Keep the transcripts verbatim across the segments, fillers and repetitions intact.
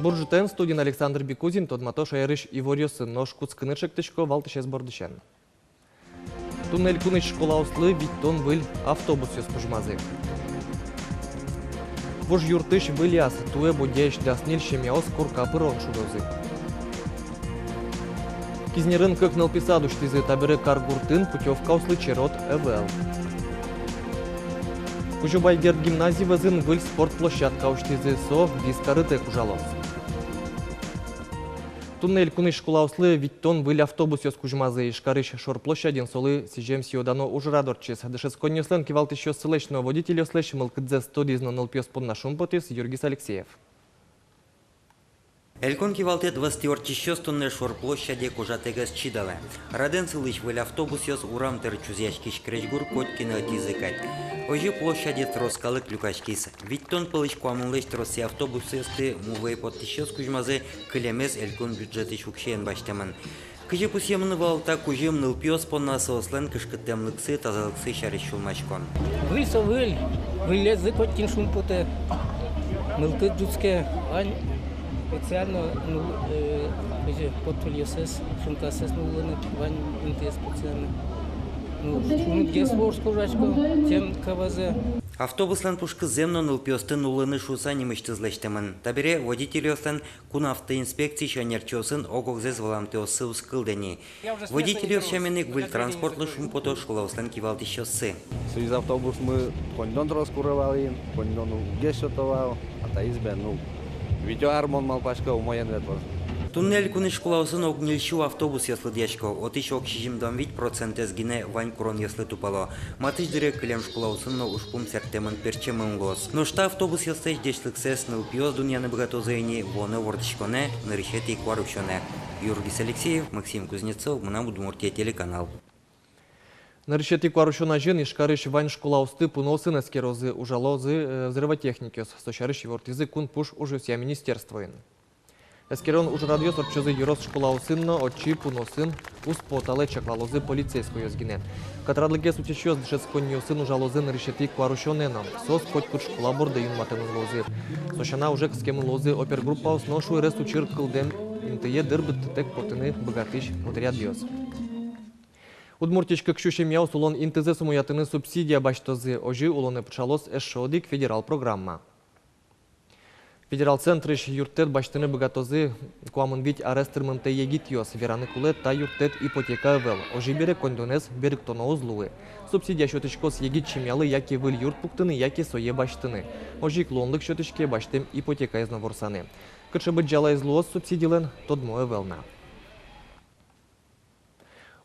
Бур ӝытэн! Студиын Александр Бикузин. Тодмато шаерысь иворъёсын. Нош кутскыны чектӥсько валтӥсез бордысен. Туннэ элькунысь школаослы витьтон выль автобусъёс кузьмазы. Вуж юртысь выль ас. Туэ Бодьяысь дас ньыль семьяос корка пырон шудозы. Кизнерын кык нылпи сад усьтӥзы. Табере каргуртын путёвкаослы черод ӧвӧл. Кузебай Герд гимназия вӧзын выль спорт площадка усьтӥзы. Со вискарытэк ужалоз. Туннэ элькунысь школаослы витьтон выль автобусъёс кузьмазы. Ижкарысь шор площадьын солы сӥзем сӥё-дано ужрад ортчиз. Дышетсконниослэн кивалтӥсьёссылэсь но водительёслэсь мылкыдзэс тодӥз но нылпиос понна шумпотӥз Юргис Алексеев. Элькун кивалтэт вӧзтӥ ортчисьёс туннэ шор площаде кожатэк ӧз чидалэ. Радэн сылӥсь выль автобусъёс урам тыр чузъяськись крезьгур коть кинэ ӧтизы кадь. Озьы площаде трос калык люкаськиз. Витьтон пӧлысь куамынлэсь тросэз автобусъёсты мувӧй поттӥсьёс кузьмазы. Кылемез элькун бюджетысь уксёен басьтэмын. Кызьы пусъемын вал та кузьым нылпиос понна, соослэн кышкыттэмлыксы, тазалыксы сярысь сюлмаськон. Выль со выль, выльлэзлы коть кин шумпотэ, мылкыд ӝутске. Вань специально, ну, э, кызьы портфельёссэс, сумкаоссэс нуллыны вань интыез специально. Ну, шунытгес вордскыны ужасько, тем КВЗ. Автобуслэн пушкыз зэм но нылпиосты нуллыны шуыса нимысьтыз лэсьтэмын. Табере водительёслэн кун автоинспекциысь ӧнерчиосын ог-огзэс валамтэоссы уз кылдэ ни. Водительёс сямен ик выль транспортлы шумпото школаослэн кивалтӥсьёссы. Со из автобусмы коньдон трос куре вал ини, коньдон уг гес сёто вал, а таиз бен, ну, витё ар, мон малпасько, умоен ветлоз. Туннэ элькунысь школаосын ог ньыль сю автобусъёс лыдъясько, отысь ог сизьымдон вить процентэз гинэ вань куронъёслы тупало. Матысь дыре кылем школаосын но ужпум сэрттэмын-пертчемын луоз. Нош та автобусъёслэсь ӟечлыксэс нылпиос дунъяны быгатозы ини вуоно вордӥськонэ, нырысетӥ куарусёнэ. Юргис Алексеев, Максим Кузнецов, «Мынам Удмуртие» телеканал. Нырысетӥ куарусён азьын Ижкарысь вань школаосты пуноосын эскерозы, ужалозы, э, взрывотехникъёс. Со сярысь ивортӥзы кун пуш ужъёсъя министерствоын. Эскерон ужрадъёс ортчозы ёрос школаосын но, отчы пуноосын уз поталэ, чаклалозы полицейскойёс гинэ. Катрадлыкез утисьёс дышетсконниосын ужалозы нырысетӥ куарусёнэ но. Соос котькуд школа борды юнматэмын луозы. Со сяна, уже кыскемын луозы опергруппаос но шуэрес учыр кылдэм интые дыр быдтытэк потыны быгатӥсь отрядъёс. Удмуртиысь кык сю семьяос улон интызэс умоятыны субсидия басьтозы. Озьы улонэ пыӵалоз эшшо одӥг федерал программа. Федерал центрысь юрттэт басьтыны быгатозы куамын вить арес тырмымтэ егитъёс. Вераны кулэ, та юрттэт ипотека ӧвӧл. Озьы бере, коньдонэз берыктоно уз луы. Субсидия сётӥськоз егит семьялы яке выль юрт пуктыны, яке сое басьтыны. Озьы ик луонлык сётӥське басьтэм ипотекаез но ворсаны. Кыӵе быдӟалаез луоз субсидилэн, тодмо ӧвӧл на.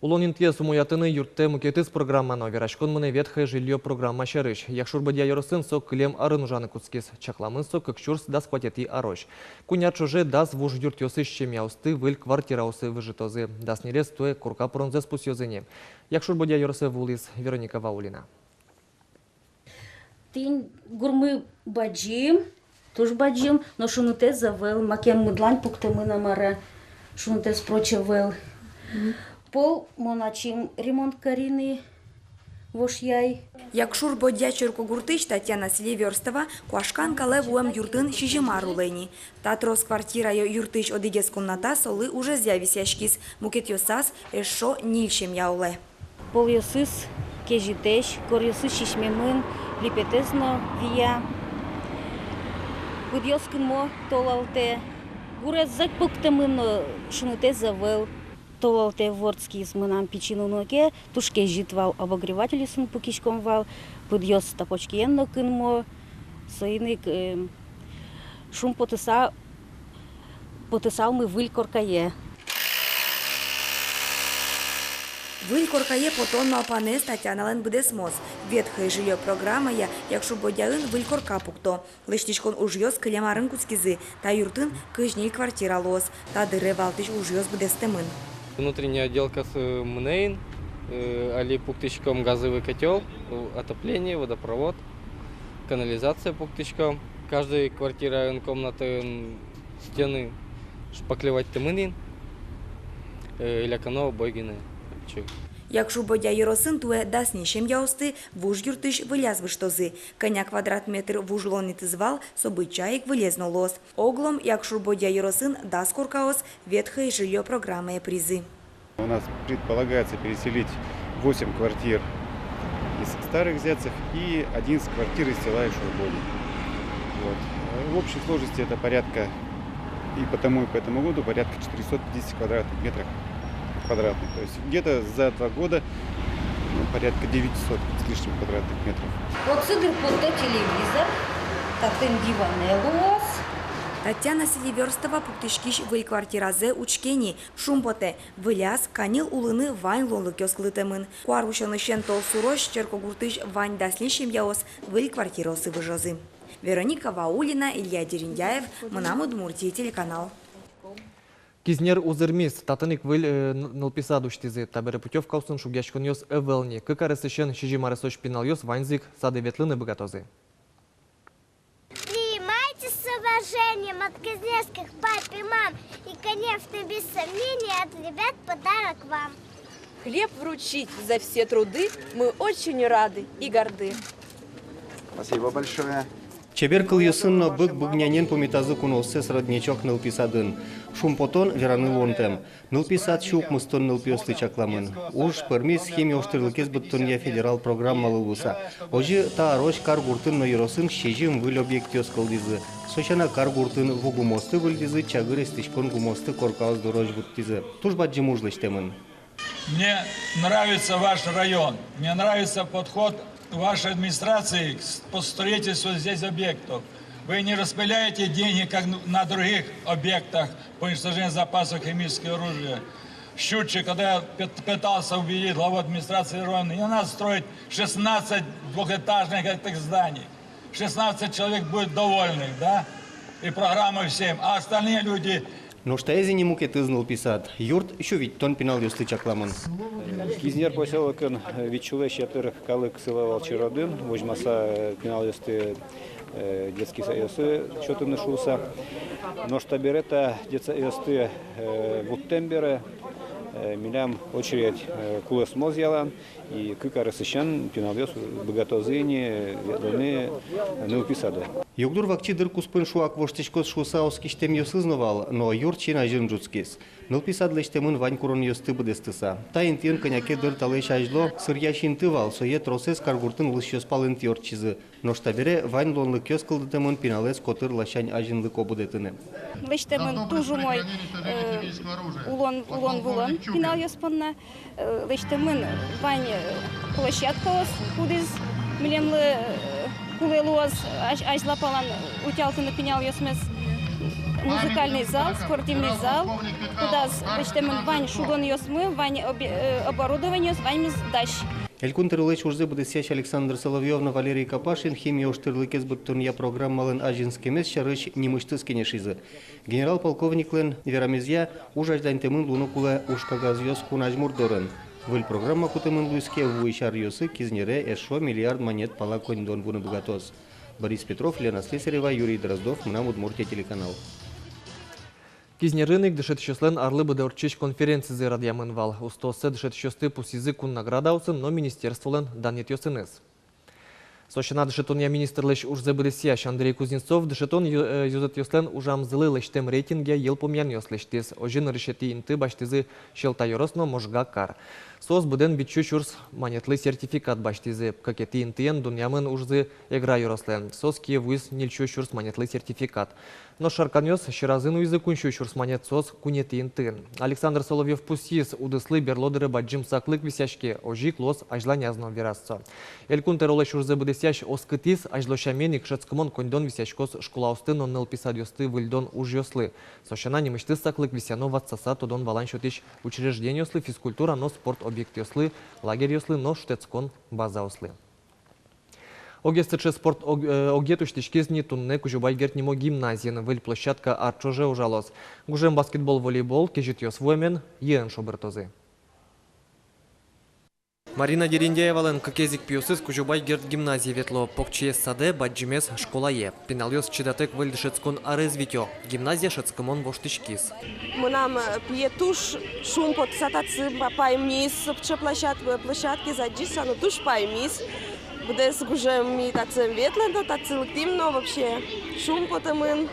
Улон интыез умоятыны юрттэ мукетыз программа но. Вераськон мынэ «Ветхое жильё» программа сярысь. Якшур-Бӧдья ёросын со кылем арын ужаны кутскиз. Чакламын со кык сюрс дас куатетӥ арозь. Куинь ар ӵоже дас вуж юртъёсысь семьяосты выль квартираосы выжытозы. Дас ньылез туэ корка пыронзэс пусъёзы ни. Якшур-Бӧдья ёросэ вуылӥз Вероника Ваулина. Тӥни гурмы бадӟым, туж бадӟым, но шунытэз ӧвӧл, макем мыдлань пуктэмын-а, мар-а, шунытэз прочь ӧвӧл. Пол мон ачим ремонт кари ни, вошъяй. Якшур-Бӧдья черкогуртысь Татьяна Селивёрстова куашкан калэ вуэм юртын сизьым ар улэ ни. Та трос квартираё юртысь одӥгез комната солы ужезъя висъяськиз, мукетъёсаз эшшо ньыль семья улэ. Полъёсыз кезьытэсь, коръёсыз сисьмемын, липетэз но вия. Пыдъёс кынмо толалтэ. Гурез зӧк пуктэмын, но шунытэз ӧвӧл. Толалтэ вордскиз мынам пичи нуныке, туж кезьыт вал, обогревательёсын пукиськом вал, пыдъёс тапочкиен но кынмо, соин ик, э, шумпотыса потысалмы выль коркае. Выль коркае потон малпанэз Татьяналэн быдэсмоз. «Ветхое жильё» программая Якшур-Бӧдьяын выль корка пукто. Лэсьтӥськон ужъёс кылем арын кутскизы. Та юртын кызь ньыль квартира луоз. Та дыре валтӥсь ужъёс быдэстэмын. Внутренняя отделкаосы мынэ ини, э, али пуктӥськом газовый котёл, э, отопление, водопровод, канализация пуктӥськом. Каждый квартираын, комнатаын стены шпаклевать каремын ини, э, ляконо обой гинэ чик. Якшур-Бӧдья ёросын туэ дас ньыль семьяосты Вуж юртысь выльяз выжтозы. Кӧня квадрат метр вуж луонэтыз вал, со быдӟа ик выльез но луоз. Оглом Якшур-Бӧдья ёросын дас коркаос «Ветхое жильё» программае пыризы. У нас предполагается переселить восемь квартир из Старых Зятцев и одиннадцать квартир из села Якшур-Бӧдья. Вот. Э, в общей сложности это порядка, и по тому, и по этому году порядка четырёхсот пятидесяти квадратных метров квадратных. То есть где-то за два года, ну, порядка девятьсот с лишним квадратных метров. Отчы дыр потто телевизор, татын диванэ луоз. Татьяна Селиверстова пуктӥськись выль квартиразэ учке ни, шумпотэ: выльяз каньыл улыны вань луонлыкъёс кылдытэмын. Куарусёнысен толсурозь Черкогуртысь вань дас ньыль семьяос выль квартираосы выжозы. Вероника Ваулина, Илья Дерендяев, «Мынам Удмуртие» телеканал. Кизнер узырмиз, татын ик выль, э, н-, нылпи сад усьтӥзы. Табере путёвкаосын шугъяськонъёс ӧвӧл ни. Кык аресысен сизьым аресозь пиналъёс ваньзы ик садэ ветлыны быгатозы. Принимайте с уважением от кизнерских пап и мам и, конечно, без сомнения, от ребят подарок вам. Хлеб вручить за все труды мы очень рады и горды. Спасибо большое. Чебер кылъёсын но бык-бык нянен пумитазы куноосыз родничок нылпи садын. Шумпотон вераны луонтэм. Нылпи сад сю укмыстон нылпиослы чакламын. Уж пӧрмиз «Химия ожтӥрлыкез быдтонъя» федерал программалы луыса. Озьы та арозь каргуртын но ёросын сизьым выль объектъёс кылдӥзы. Со сяна каргуртын ву гумыосты выльдӥзы, чагыр эстӥськон гумыосты коркаос дорозь вуттӥзы. Туж бадӟым уж лэсьтэмын. Мне нравится ваш район, мне нравится подход вашей администрации к с-, по строительству здесь объектов. Вы не распыляете деньги, как н-, на других объектах по уничтожению запасов химического оружия. В Щучье, когда я пыт-, пытался убедить главу администрации района, не надо строить шестнадцать двухэтажных этих зданий. Шестнадцать человек будет довольных, да? И программа всем. А остальные люди... Нош таиз ини мукетыз нылпи сад. Юрт сю витьтон пиналъёслы чакламын. Кизнер посёлокын, э, вить сюлэсь ятыр калык сылэ вал черодын, возьмаса, э, пиналъёсты, э, детский садъёсы сётыны шуыса. Нош табере та детсадъёсты, э, вуттэм бере, э, милям очередь, э, кулэсмоз ялан. И кык аресысен пиналъёс быгатозы ини ветлыны нылпи садэ. Югдур вакчи дыр куспын шуак воштӥськоз шуыса оскисьтэмъёсыз но вал, но юрт син азьын ӝутскиз. Нылпи сад лэсьтэмын вань куронъёсты быдэстыса. Та интыын кӧня ке дыр талэсь азьло сыръясь инты вал, сое тросэз каргуртын улӥсьёс палэнтӥ ортчизы. Нош табере вань луонлыкъёс кылдытэмын пиналэз котыр ласянь азинлыко будэтыны. Лэсьтэмын туж умой, э, улон, улон-вылон пиналъёс понна. Э, лэсьтэмын вань, э, площадкаос, кудӥз милемлы, э, кулэ луоз азь-, азьлапалан утялтыны пиналъёсмес. Музыкальный зал, спортивный зал, кудаз лэсьтэмын вань шудонъёсмы, вань обе-, э, оборудованиос, ваньмыз дась. Элькун тӧролэсь ужзэ быдэсъясь Александр Соловьёв но Валерий Копашин «Химия ожтӥрлыкез быдтонъя» программалэн азинскемез сярысь нимысьтыз кенешизы. Генерал-полковниклэн верамезъя, уж азьлантэмын луыны кулэ ужкагазъёс кун азьмурт дорын. Выль программа кутэмын луиз ке, вуись аръёсы Кизнере эшшо миллиард манет пала коньдон вуыны быгатоз. Борис Петров, Лена Слесарева, Юрий Дроздов, «Мынам Удмуртие» телеканал. Кизнерын ик дышетӥсьёслэн арлы быдэ ортчись конференцизы радъямын вал. Устооссэ дышетӥсьёсты пусйизы кун наградаосын но министерстволэн данъетъёсыныз. Со сяна, дышетонъя министрлэсь ужзэ быдэсъясь Андрей Кузнецов дышетон ё-, э, ёзэтъёслэн ужамзылы лэсьтэм рейтингъя йылпумъянъёс лэсьтӥз. Озьы, нырысетӥ инты басьтӥзы Сьӧлта ёрос но Можга кар. Соос быдэн витьсю сюрс манетлы сертификат басьтӥзы. Кыкетӥ интыен дунъямын ужзы Эгра ёрослэн. Соос кие вуиз ньыльсю сюрс манетлы сертификат. Нош шарканъёс сьӧразы нуизы куиньсю сюрс манет, соос куинетӥ интыын. Александр Соловьёв пусйиз, удыслы берло дыре бадӟым саклык висъяське, озьы ик луоз азьланяз но, вераз со. Элькун тӧролэсь ужзэ быдэсъясь оскытӥз азьло сямен ик шӧдскымон коньдон висъяськоз школаосты но нылпи садъёсты выльдон ужъёслы. Со сяна, нимысьтыз саклык висъяно ватсаса тодон-валан сётӥсь учреждениослы, физкультура но спорт объектъёслы, лагерьёслы но шутэтскон базаослы. Огез сыӵе спорт ог-, э, огет усьтӥськиз ни туннэ Кузебай Герд нимо гимназиын. Выль площадка ар ӵоже ужалоз. Гужем баскетбол, волейбол, кезьытъёс вуэмен, йыэн шобыртозы. Марина Дерендяевалэн кыкез ик пиосыз Кузебай Герд гимназие ветло, покчиез садэ, бадӟымез школае. Пиналъёс чидатэк выль дышетскон арез витё. Гимназия шӧдскымон воштӥськиз. Мынам, э, пие туж шумпотыса татчы па-, паймиз, сыӵе площад-, площадкаез адӟиса но туж паймиз. Быдэс гужем ми татчы ветлӥм но татчы лыктӥм но, вообще шумпотэмын.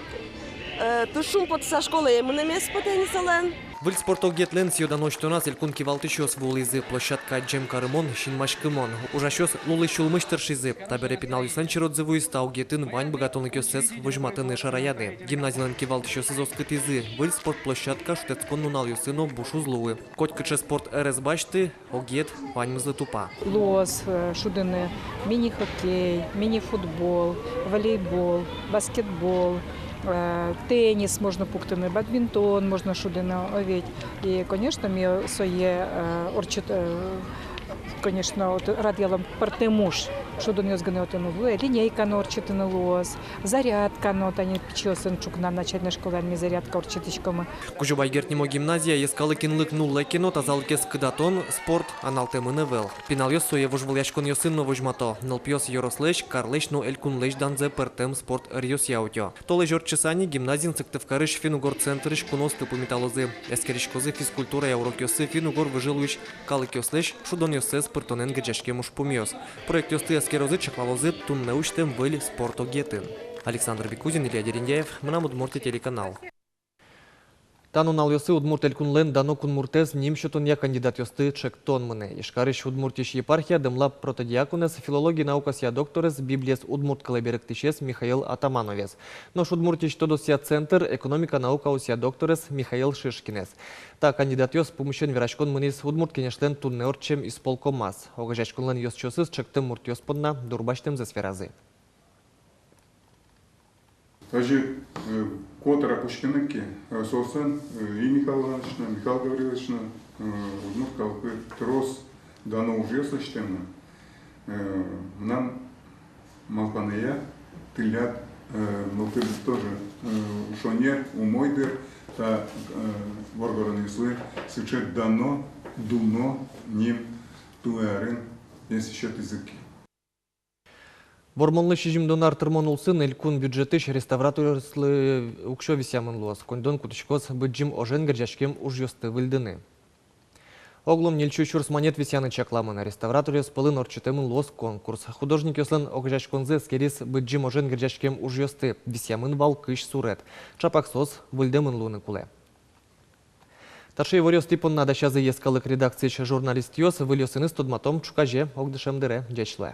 Э, туж шумпотыса школае мынэмез потэ ни солэн. Выль спорт огъетлэн сӥё-дано усьтоназ элькун кивалтӥсьёс вуылӥзы. Площадка адӟем карымон, синмаськымон. Ужасьёс лулы-сюлмысь тыршизы. Табере пиналъёслэн черодзы вуиз та огъетын вань быгатонлыкъёссэс возьматыны, шараяны. Гимназилэн кивалтӥсьёсыз оскытӥзы: выль спорт площадка шутэтскон нуналъёсы но буш уз луы. Котькыӵе спорт ӧрез басьты, огъет ваньмызлы тупа. Луоз, э, шудыны мини-хоккей, мини-футбол, волейбол, баскетбол, э, теннис можно пуктыны, бадминтон можно шудыны, о ведь. И, конечно, ми сое, э, ортчыт-, э, конечно, вот радъялом пӧртэм уж. Шудонъёс гинэ отын уг луэ, линейка но ортчытыны луоз, зарядка но, тани пичиосын ӵукна начальной школаын ми зарядка ортчытӥськомы. Кузебай Герд нимо гимназия йӧскалык инлык нуллэ ке но, тазалыкез кыдатон, спорт аналтэмын ӧвӧл. Пиналъёс сое вожвылъяськонъёсын но возьмато. Нылпиос ёрослэсь, карлэсь но элькунлэсь данзэ пӧртэм спорт ӧръёсъя утё. Толэзь ортчыса ни гимназиын Сыктывкарысь финн-угор центрысь куноосты пумиталозы. Эскериськозы физкультурая урокъёсы финн-угор выжы луись калыкъёслэсь шудонъёссэс пыртонэн герӟаськем ужпумъёс. Проектъёсты эскерозы, чаклалозы туннэ усьтэм выль спорт огъетын. Александр Бекузин, Илья Дерендяев, «Мынам Удмуртие» телеканал. Та нуналъёсы Удмурт Элькунлэн дано кунмуртэз ним сётонъя кандидатъёсты ӵектон мынэ. Ижкарысь Удмуртиысь епархия дэмла протодиаконэз, филология наукаосъя докторэз, Библиез удмурт кылэ берыктӥсез Михаил Атамановез. Нош Удмуртиысь тодосъя центр экономика наукаосъя докторэз Михаил Шишкинэз. Та кандидатъёс пумысен вераськон мынӥз Удмурт Кенешлэн туннэ ортчем исполкомаз. Огазеяськонлэн ёзчиосыз ӵектэм муртъёс понна дурбасьтэмзэс веразы. Озьы, э, котырак учкыны ке, э, соосын, э, и Михаил Иванович но, Михаил Гаврилович но, э, удмурт калыклы трос дано ужъёс лэсьтэмын. Э, мынам малпанъя, тӥляд, э, мылкыд тоже, э, шонер, умой дыр, та, э, воргоронъёслы сыӵе дано, дуно ним туэ арын, если сётӥзы ке. Вормонлы сизьымдон ар тырмон улсын элькун бюджетысь реставраторъёслы уксё висъямын луоз. Коньдон кутӥськоз быдӟым ожен герӟаськем ужъёсты выльдыны. Оглом ньыльсю сюрс манет висъяны чакламын. Реставраторъёс пӧлын ортчытэмын луоз конкурс. Художникъёслэн огазеяськонзы эскериз быдӟым ожен герӟаськем ужъёсты. Висъямын вал кызь сурет. Ӵапак соос выльдэмын луыны кулэ. Таӵе иворъёстӥ понна дасязы йӧскалык редакциысь журналистъёс. Выльёсыныз тодматом ӵуказе огдышем дыре. Ӟеч луэ.